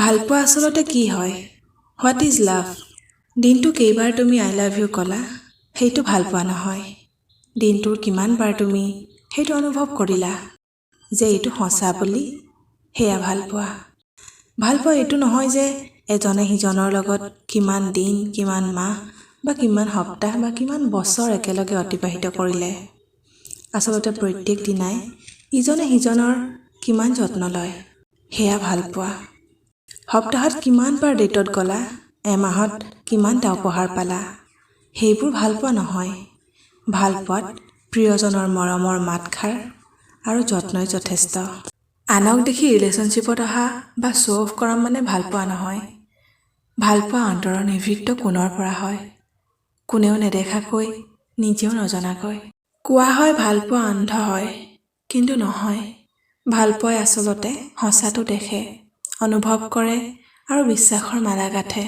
ভালপোৱা আচলতে কি হয়? What is love? দিনটো কেইবাৰ তুমি "I love you" ক'লা, সেইটো ভালপোৱা নহয়। দিনটোৰ কিমানবাৰ তুমি সেইটো অনুভৱ কৰিলা যে এইটো সঁচা বুলি, সেয়া ভালপোৱা। ভালপোৱা এইটো নহয় যে এজনে সিজনৰ লগত কিমান দিন, কিমান মাহ বা কিমান সপ্তাহ বা কিমান বছৰ একেলগে অতিবাহিত কৰিলে। আচলতে প্ৰত্যেক দিনাই ইজনে সিজনৰ কিমান যত্ন লয়, সেয়া ভালপোৱা। সপ্তাহত কিমানবাৰ ডেটত গ'লা, এমাহত কিমানটা উপহাৰ পালা, সেইবোৰ ভালপোৱা নহয়। ভালপোৱাত প্ৰিয়জনৰ মৰমৰ মাতষাৰ আৰু যত্নই যথেষ্ট। আনক দেখি ৰিলেশ্যনশ্বিপত অহা বা শ্ব' অফ কৰা মানে ভালপোৱা নহয়। ভালপোৱা অন্তৰৰ নিভৃত কোণৰ পৰা হয়, কোনেও নেদেখাকৈ, নিজেও নজনাকৈ। কোৱা হয় ভালপোৱা অন্ধ হয়, কিন্তু নহয়। ভালপোৱাই আচলতে সঁচাটো দেখে, অনুভৱ কৰে আৰু বিশ্বাসৰ মালা গাঁঠে।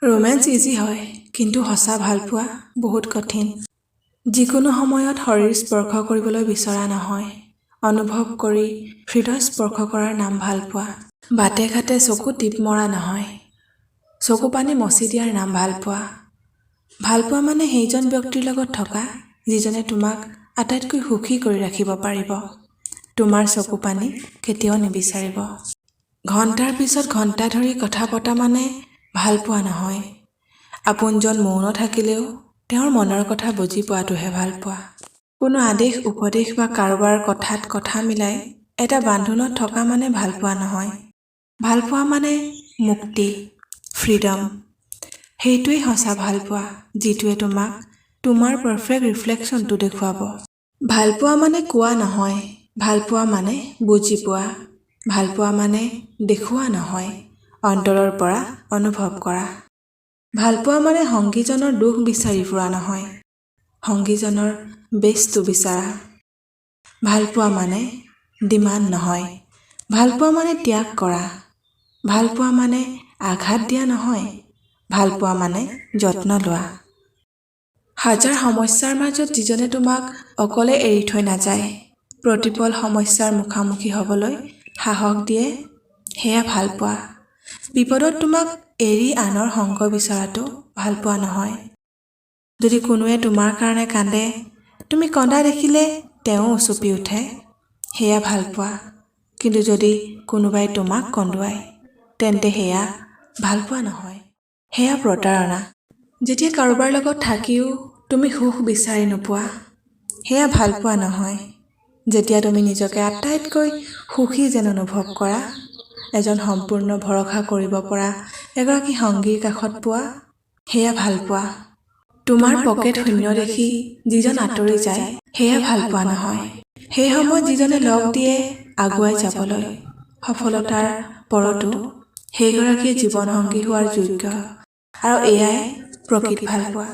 ৰোমেঞ্চ ইজি হয়, কিন্তু সঁচা ভালপোৱা বহুত কঠিন। যিকোনো সময়ত শৰীৰ স্পৰ্শ কৰিবলৈ বিচৰা নহয়, অনুভৱ কৰি হৃদয় স্পৰ্শ কৰাৰ নাম ভালপোৱা। বাটে ঘাটে চকু টিপ মৰা নহয়, চকু পানী মচি দিয়াৰ নাম ভালপোৱা। ভালপোৱা মানে সেইজন ব্যক্তিৰ লগত থকা, যিজনে তোমাক আটাইতকৈ সুখী কৰি ৰাখিব পাৰিব, তোমাৰ চকু পানী কেতিয়াও নিবিচাৰিব। ঘণ্টাৰ পিছত ঘণ্টা ধৰি কথা পতা মানে ভালপোৱা নহয়। আপোনজন মৌন থাকিলেও তেওঁৰ মনৰ কথা বুজি পোৱাটোহে ভালপোৱা। কোনো আদেশ উপদেশ বা কাৰোবাৰ কথাত কথা মিলাই এটা বান্ধোনত থকা মানে ভালপোৱা নহয়। ভালপোৱা মানে মুক্তি, ফ্ৰীডম। সেইটোৱেই সঁচা ভালপোৱা, যিটোৱে তোমাক তোমাৰ পাৰফেক্ট ৰিফ্লেকশ্যনটো দেখুৱাব। ভালপোৱা মানে কোৱা নহয়, ভালপোৱা মানে বুজি পোৱা। ভালপোৱা মানে দেখুওৱা নহয়, অন্তৰৰ পৰা অনুভৱ কৰা। ভালপোৱা মানে সংগীজনৰ দোষ বিচাৰি ফুৰা নহয়, সংগীজনৰ বেষ্টটো বিচৰা। ভালপোৱা মানে ডিমাণ্ড নহয়, ভালপোৱা মানে ত্যাগ কৰা। ভালপোৱা মানে আঘাত দিয়া নহয়, ভালপোৱা মানে যত্ন লোৱা। হাজাৰ সমস্যাৰ মাজত যিজনে তোমাক অকলে এৰি থৈ নাযায়, প্ৰতিপল সমস্যাৰ মুখামুখি হ'বলৈ সাহস দিয়ে, সেয়া ভালপোৱা। বিপদত তোমাক এৰি আনৰ সংগ বিচৰাটো ভালপোৱা নহয়। যদি কোনোৱে তোমাৰ কাৰণে কান্দে, তুমি কন্দা দেখিলে তেওঁ উচুপি উঠে, সেয়া ভালপোৱা। কিন্তু যদি কোনোবাই তোমাক কন্দুৱায়, তেন্তে সেয়া ভালপোৱা নহয়, সেয়া প্ৰতাৰণা। যেতিয়া কাৰোবাৰ লগত থাকিও তুমি সুখ বিচাৰি নোপোৱা, সেয়া ভালপোৱা নহয়। যেতিয়া তুমি নিজকে আটাইতকৈ সুখী যেন অনুভৱ কৰা, এজন সম্পূৰ্ণ ভৰসা কৰিব পৰা এগৰাকী সংগীৰ কাষত পোৱা, সেয়া ভালপোৱা। তোমাৰ পকেট শূন্য দেখি যিজন আঁতৰি যায়, সেয়া ভালপোৱা নহয়। সেই সময়ত যিজনে লগ দিয়ে আগুৱাই যাবলৈ সফলতাৰ পৰতো, সেইগৰাকীয়ে জীৱন সংগী হোৱাৰ যোগ্য আৰু এয়াই প্ৰকৃত ভালপোৱা।